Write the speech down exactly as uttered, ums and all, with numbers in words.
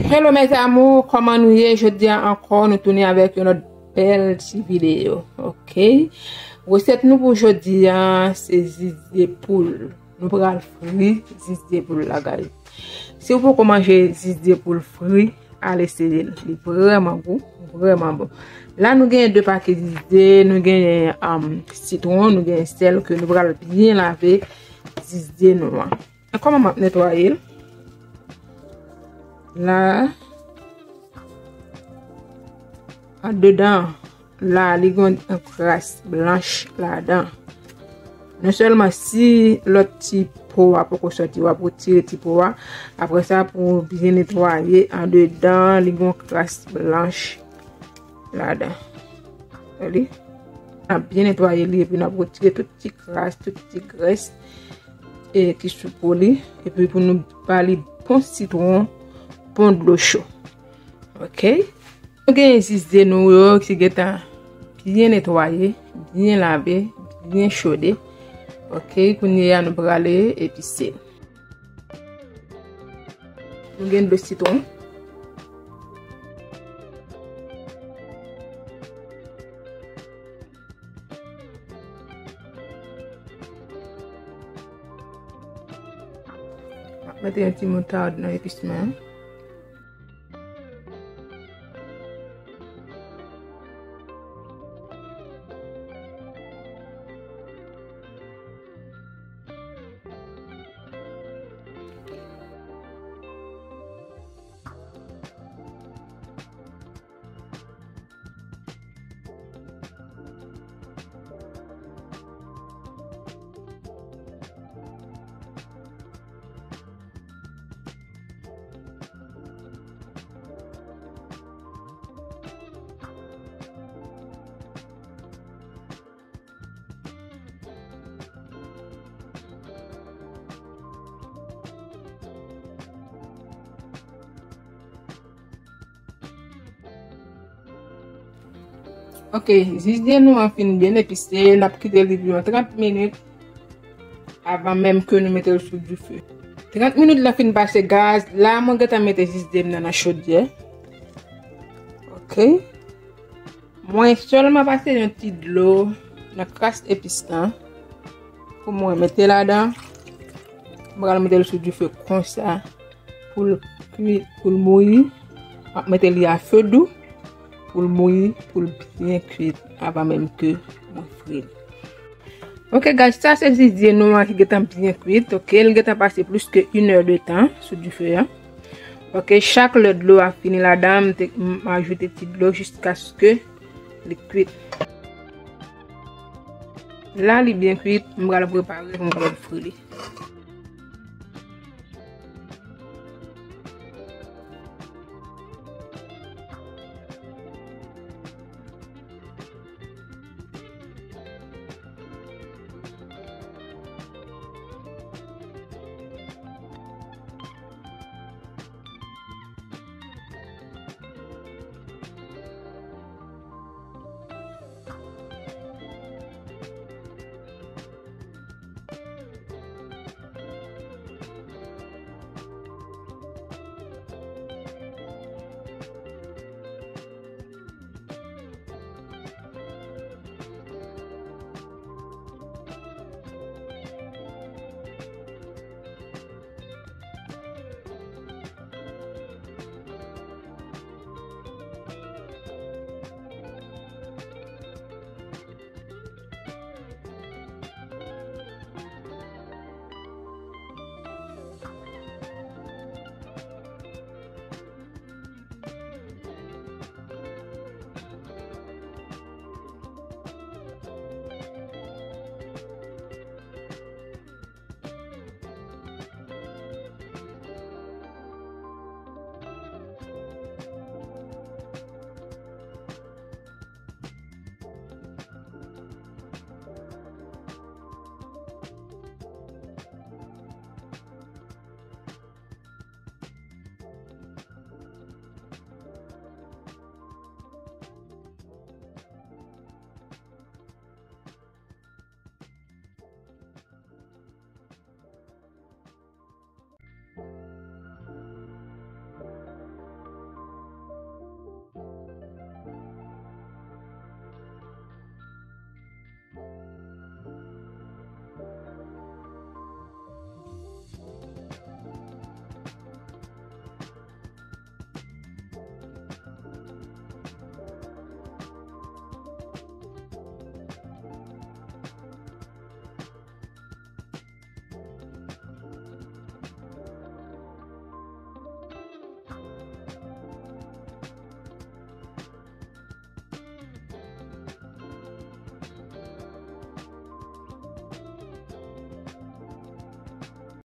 Hello mes amours, kòman nou ye? Jodi a ankò nou tounen avèk yon lòt bèl ti videyo. Ok. Resèt nou pou jodi a se zizye poul. Nou pral fri zizye poul la, guys. Si w poko manje zizye poul fri, al eseye l. Li vrèman gou, vrèman bon. La nou genyen de pake zizye, nou genyen um, sitwon, nou genyen sèl ke nou pral byen lave zizye nou an. Kòman m ap netwaye l? La, andedan, la, li gen yon kras blanch ladan. Non sèlman si lòt ti po a poko sòti, w ap retire ti po a. Apre sa, pou w byen netwaye andedan, li gen yon kras blanch ladan. Gade. N ap byen netwaye li epi n ap retire tout ti kras, tout ti grès e ki sou po li. Epi pou nou ba li bon sitwon, bon dlo cho. Ok. Nou gen zizye nou yo ki gentan byen netwaye, byen lave, byen chode. Ok, kounye a nou prale epise. Nou gen dlo sitwon. M ap mete yon ti moutad nan episman. Ok, zizye nou an fin byen epise, n ap kite li pou yon trant minit avan menm ke nou mete l sou dife. Trant minit la fin pase, guys, la mwen gentan mete zizye m nan nan chodyè. Ok. Mwen sèlman pase yon ti dlo nan kras epis lan pou mwen mete ladan. Mwen pral mete l sou dife konsa pou l kwi, pou l bouyi. Mwen ap mete li a fe dou pou l bouyi, pou l byen kwit avan menm ke mwen fri l. Ok, guys, sa se zizye nou an ki gentan byen kwit. Ok, l gentan pase plis ke inè de tan sou dife a. Ok, chak lè dlo a fini ladan, m te, m ajoute ti dlo jiskaske li kwit. La, li byen kwit, m pral prepare pou m kapab fri li.